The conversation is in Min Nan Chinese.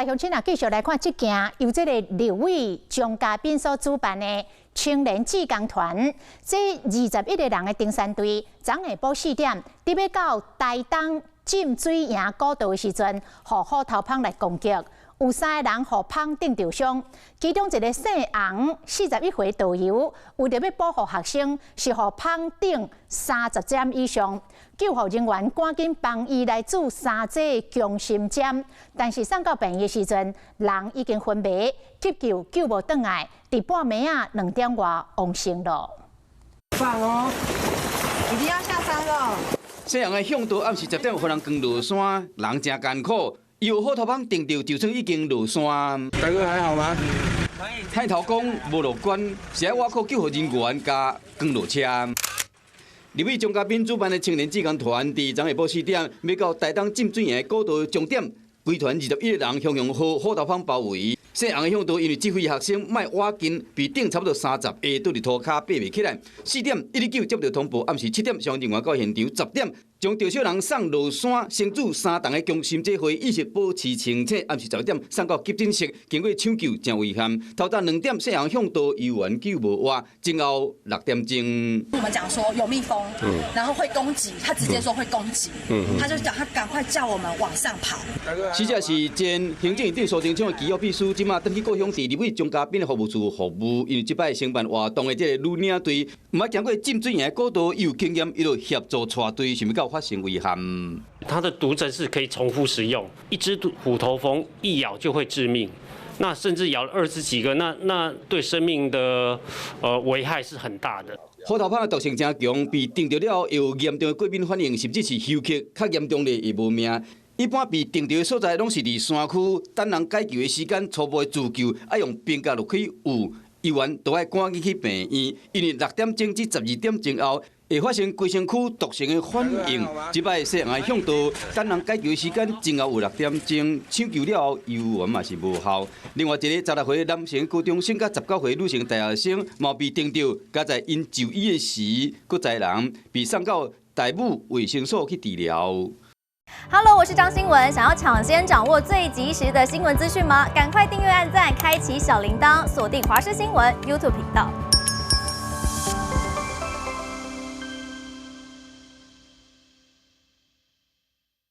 來，鄉親啊，繼續來看這件由這個立委張嘉賓所主辦的青年志工團，這21個人的登山隊，昨下晡4點，佇欲到台東浸水營古道的時陣，予虎頭蜂來攻擊，有三個人予蜂叮著傷，其中一個姓洪41歲導遊，為著欲保護學生，是予蜂叮30針以上。救護人員趕緊幫伊來注3劑強心針，但是送到病院的時陣，人已經昏迷，急救救無轉來，佇半暝仔2點外往生囉。放哦，已經要下山了。姓洪的向導暗時10點予人扛落山，人誠艱苦，予虎頭蜂叮著，就算已經落山。大哥還好嗎？抬頭講無樂觀，是愛倚靠救護人員共扛落車。立委張嘉賓主辦的青年志工團，佇昨下晡4點，欲到台東浸水營的古道終點，規團21個人雄雄予虎頭蜂包圍。姓洪的向導因為指揮學生莫倚近，被叮差不多30下，倒佇塗跤爬袂起來。4點119接到通報，暗時7點消防人員到現場，10點將著小人送落山，先注三筒的強心劑，予伊意識保持清醒。暗時11點送到急診室，經過搶救誠遺憾。透早2點，姓洪向導猶原救無活，前後6點鐘。我們講說有蜜蜂，然後會攻擊，他直接說會攻擊，他就講他趕快叫我們往上跑。死者是前行政院長蘇貞昌的機要秘書，這馬轉去故鄉佇立委張嘉賓的服務處服務。因為這擺承辦活動的這個女領隊，毋捌行過浸水營的古道，伊有經驗，伊就協助帶隊，想欲到發生遺憾。它的毒針是可以重複使用，一隻虎頭蜂一咬就會致命，那甚至咬了20幾個，那對生命的危害是很大的。虎頭蜂的毒性誠強，被叮著了後有嚴重的過敏反應，甚至是休克，較嚴重的會無命。一般被叮著的所在，攏是佇山區，等人解救的時間，初步的自救愛用冰甲落去有，醫院都愛趕緊去病院，因為6點鐘至12點前後會發生規身軀毒性的反應。這擺姓洪向導等人解救的時間，前後有6點鐘，搶救了後，猶原嘛是無效。另外一個16歲男性高中生佮19歲女性大學生，嘛被叮著，佮在𪜶就醫的時，閣載人被送到大武衛生所去治療。 Hello，我是張新文。想要搶先掌握最及時的新聞資訊嗎？趕快訂閱、按讚、開啟小鈴鐺，鎖定華視新聞 YouTube 頻道。